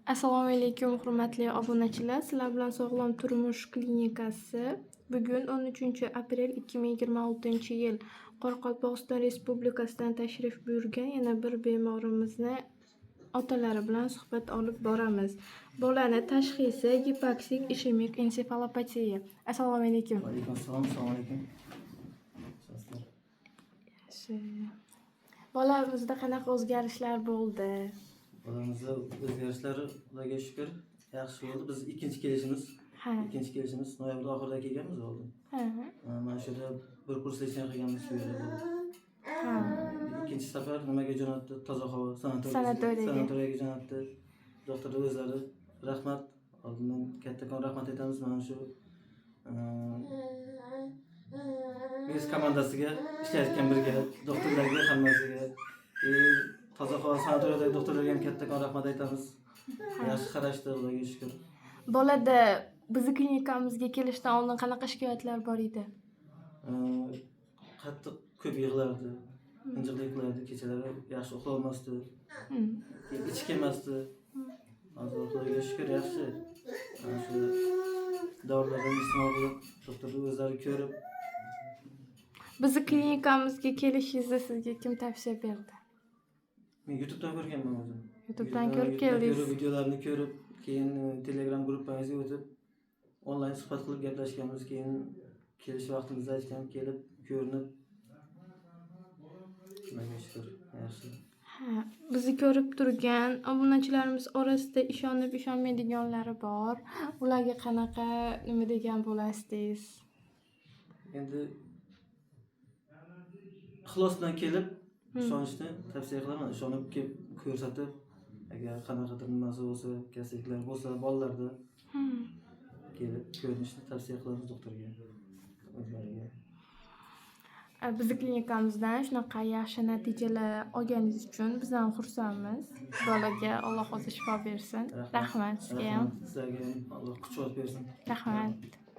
Assalomu alaykum, hurmatli obunachilar. Sizlar bilan Sog'lom turmush klinikasi. Bugun 13 aprel 2026-yil Qoraqalpog'iston Respublikasidan tashrif buyurgan yana bir bemorimizni otalari bilan suhbat olib boramiz. Bolani tashxisi gipoksik ishemik ensefalopatiya. Assalomu alaykum. Alaykum assalom, assalomu alaykum. Yaxshimisizlar? Yaxshi. Bolamizda qanaqa o'zgarishlar bo'ldi? Bolamizda o'zgarishlar, Xudoga shukur, yaxshi bo'ldi. Biz ikkinchi kelishimiz. Ikkinchi kelishimiz, noyabr oxirida kelganmiz oldin. Mana shu yerda bir kurs лечение qilganmiz, shu yerda bo'ldi. Ikkinchi safar nimaga jo'natdi? Toza havo sanatoriyasiga. Sanatoriyga. Sanatoriyaga jo'natdi. Doktorlar o'zlari, rahmat. Oldindan kattakon rahmat aytamiz mana shu biz komandasiga, ishlayotgan birga doktorlarga, hammasiga. И Toza havo sanatoriyadagi doktorlarga ham kattakon rahmat aytamiz. Yaxshi qarashdi, Xudoga shukur. Bolada bizni klinikamizga kelishdan oldin qanaqa shikoyatlar bor edi? Qattiq ko'p yig'lardi, injiqlik qilardi, kechalari yaxshi uxlolmasdi, keyin ichi kelmasdi. Hozir, Xudoga shukur, yaxshi. Mana shu dorilardan iste'mol qilib, doktorlar o'zlari ko'rib. Bizni klinikamizga kelishingizni sizga kim tavsiya berdi? Men YouTube'dan ko'rganman o'zim. YouTube'dan ko'rib YouTube'dan keldingiz. Ko'rib, videolarni ko'rib, keyin Telegram gruppangizga o'tib, onlayn suhbat qilib gaplashganmiz. Keyin kelish vaqtimizni aytgan, kelib, ko'rinib. Xudoga shukur, yaxshi. Ha, bizni ko'rib turgan obunachilarimiz orasida ishonib, ishonmaydiganlari bor. Ularga qanaqa nima degan bo'lasidingiz? Endi ixlos bilan kelib, ishonishni tavsiya qilaman. Ishonib kelib ko'rsatib, agar qanaqadir nimasi bo'lsa, kasalliklar bo'lsa bolalarda, kelib ko'rinishni tavsiya qilamiz doktorga o'zlariga. Bizni klinikamizdan shunaqa yaxshi natijalar olganingiz uchun biz ham xursandmiz. Bolaga Alloh o'zi shifo bersin. Rahmat sizga ham. Rahmat sizlarga ham, Alloh kuch quvvat bersin. Rahmat.